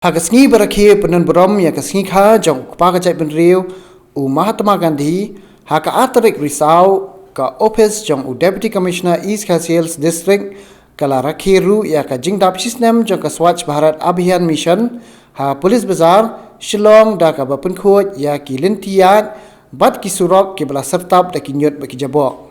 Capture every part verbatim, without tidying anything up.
Ha ka sngi ba rakhe pyndon burom ïa ka sngi kha jong u kpa ka jaitbynriew u Mahatma Gandhi, ha ka ar tarik Risaw, ka ophis jong u Deputy Commissioner East Khasi Hills District ka la rakhe ruh ïa ka jingdap shisnem jong ka Swachh Bharat Abhiyan Mission ha Police Bazar, Shillong, da kaba pynkhuid ïa ki lynti ïaid bad ki surok kiba la syrtap da ki ñiut bad ki jaboh.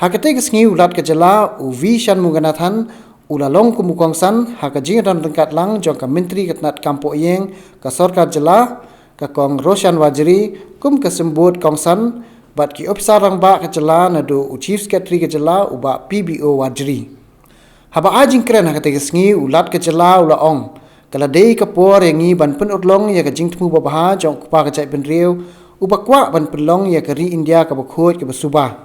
Ha katei ka sngi u Lat ka jylla u V Shanmuganathan u la long kum u kongsan ha ka jingdon ryngkat lang jong ka Myntri ka tnat kam poh ïing ka sorkar jylla, ka Kong Roshan Warjri, kum ka symbud kongsan bad ki ophisar rangbah ka jylla naduh u Chief Secretary ka jylla u Bah P B O Warjri. Haba ai jingkren ha katei ka sngi u Lat ka jylla u la ong, ka la dei ka por ïa ngi ban pynurlong ïa ka jingthmu babha jong u kpa ka jaitbynriew uba kwah ban pynlong ïa ka ri India kaba khuid kaba suba.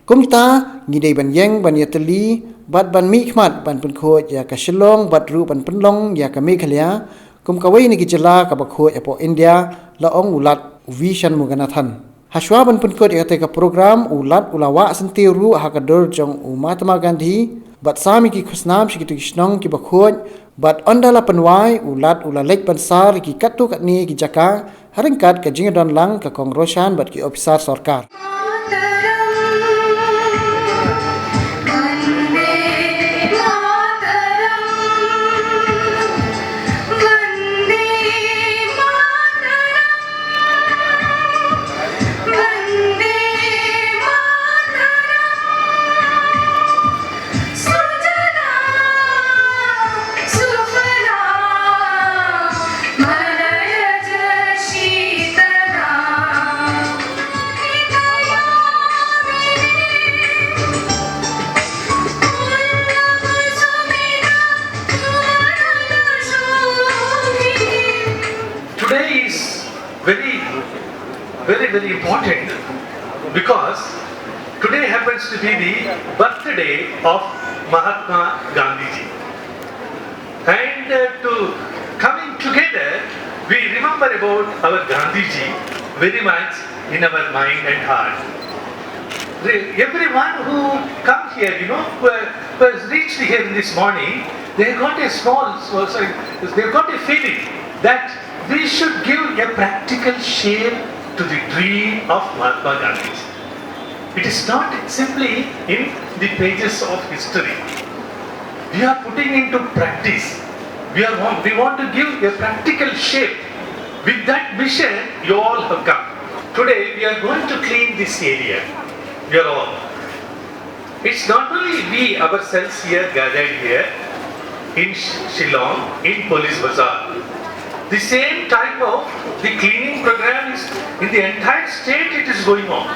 Kumta ngi dei ban ïeng ban ïatylli bad ban mihkhmat ban pynkhuid ïa ka Shillong bad ruh ban pynlong ïa ka Meghalaya kum kawei na ki jylla kaba khuid hapoh India, la ong u Lat u V Shanmuganathan. Hashwa ban pynkut ïa katei ka program, u Lat u la wah syntiew ruh ha ka dur jong u Mahatma Gandhi bad sam ïa ki khusnam sha kito ki shnong kiba khuid, bad ynda la pynwai u Lat u la leit ban sar ïa ki katto katne ki jaka ha ryngkat ka jingdon lang ka Kong Roshan bad ki ophisar sorkar. Today is very, very, very important because today happens to be the birthday of Mahatma Gandhiji. And uh, to coming together, we remember about our Gandhiji very much in our mind and heart. Re- Everyone who come here, you know, who, who has reached here this morning, they got a small, so- sorry, they got a feeling that we should give a practical shape to the dream of Mahatma Gandhi. It is not simply in the pages of history. We are putting into practice. We, are, we want to give a practical shape. With that mission, you all have come. Today, we are going to clean this area. We are all. It's not only we ourselves here gathered here in Sh- Shillong, in Police Bazar. The same type of the cleaning program is in the entire state, it is going on.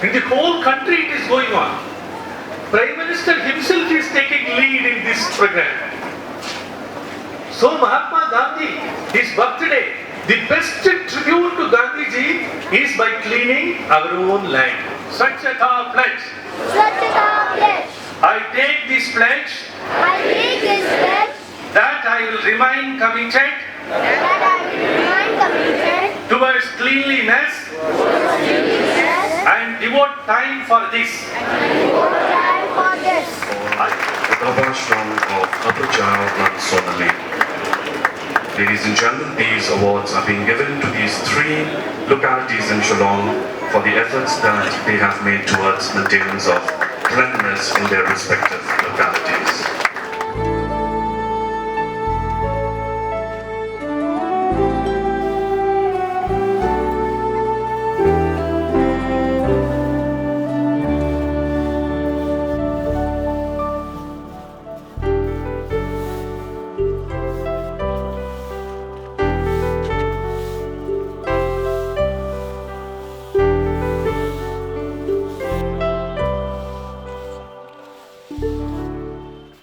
In the whole country, it is going on. Prime Minister himself is taking lead in this program. So Mahatma Gandhi, his birthday, the best tribute to Gandhiji is by cleaning our own land. Swachhata pledge. Swachhata pledge. I take this pledge. I take this pledge. That I will remain committed. That I will remain committed. Towards cleanliness. Towards cleanliness. And devote time for this. And devote time for this. The Darbar Shram of Upper Chao and Sonali. Ladies and gentlemen, these awards are being given to these three localities in Shillong for the efforts that they have made towards maintenance of cleanliness in their respective localities.